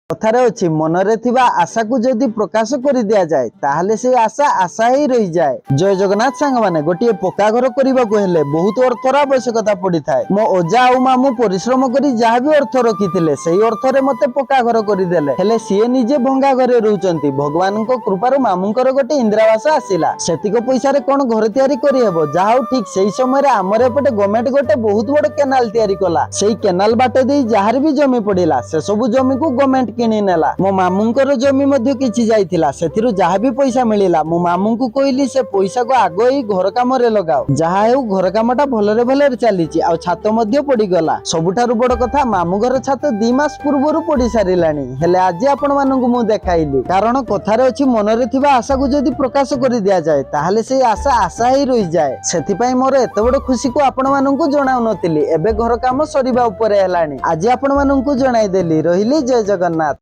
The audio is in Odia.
କଥାରେ ଅଛି, ମନରେ ଥିବା ଆଶାକୁ ଯଦି ପ୍ରକାଶ କରି ଦିଆଯାଏ, ତାହେଲେ ସେଇ ଆଶା ଆଶା ହେଇ ରହିଯାଏ। ଜୟ ଜଗନ୍ନାଥ ସାଙ୍ଗମାନେ। ଗୋଟିଏ ପକ୍କା ଘର କରିବାକୁ ହେଲେ ବହୁତ ଅର୍ଥର ଆବଶ୍ୟକତା ପଡିଥାଏ। ମୋ ଅଜା ଆଉ ମାମୁଁ ପରିଶ୍ରମ କରି ଯାହା ବି ଅର୍ଥ ରଖିଥିଲେ, ସେଇ ଅର୍ଥରେ ମତେ ପକ୍କା ଘର କରିଦେଲେ। ହେଲେ ସିଏ ନିଜେ ଭଙ୍ଗା ଘରେ ରହୁଛନ୍ତି। ଭଗବାନଙ୍କ କୃପାରୁ ମାମୁଙ୍କର ଗୋଟେ ଇନ୍ଦିରାବାସ ଆସିଲା। ସେତିକ ପଇସାରେ କଣ ଘର ତିଆରି କରିହେବ? ଯାହା ହଉ, ଠିକ ସେଇ ସମୟରେ ଆମର ଏପଟେ ଗଭର୍ଣ୍ଣମେଣ୍ଟ ଗୋଟେ ବହୁତ ବଡ କେନାଲ ତିଆରି କଲା। ସେଇ କେନାଲ ବାଟ ଦେଇ ଯାହାର ବି ଜମି ପଡିଲା, ସେ ସବୁ ଜମିକୁ ଗଭର୍ଣ୍ଣମେଣ୍ଟ କିଣି ନେଲା। ମୋ ମାମୁଙ୍କର ଜମି ମଧ୍ୟ କିଛି ଯାଇଥିଲା। ସେଥିରୁ ଯାହା ବି ପଇସା ମିଳିଲା, ମୁଁ ମାମୁଙ୍କୁ କହିଲି, ସେ ପଇସାକୁ ଆଗ ଏଇ ଘର କାମରେ ଲଗାଅ। ଯାହା ହେଉ, ଘର କାମଟା ଭଲରେ ଭଲରେ ଚାଲିଛି ଆଉ ଛାତ ମଧ୍ୟ ପଡିଗଲା। ସବୁଠାରୁ ବଡ କଥା, ମାମୁଁ ଘର ଛାତ 2 ମାସ ପୂର୍ବରୁ ପଡି ସାରିଲାଣି, ହେଲେ ଆଜି ଆପଣ ମାନଙ୍କୁ ମୁଁ ଦେଖାଇଲି। କାରଣ କଥାରେ ଅଛି, ମନରେ ଥିବା ଆଶାକୁ ଯଦି ପ୍ରକାଶ କରି ଦିଆଯାଏ, ତାହେଲେ ସେଇ ଆଶା ଆଶା ହେଇ ରହିଯାଏ। ସେଥିପାଇଁ ମୋର ଏତେ ବଡ ଖୁସିକୁ ଆପଣ ମାନଙ୍କୁ ଜଣାଉନଥିଲି। ଏବେ ଘର କାମ ସରିବା ଉପରେ ହେଲାଣି, ଆଜି ଆପଣ ମାନଙ୍କୁ ଜଣାଇଦେଲି। ରହିଲି, ଜୟ ଜଗନ୍ନାଥ।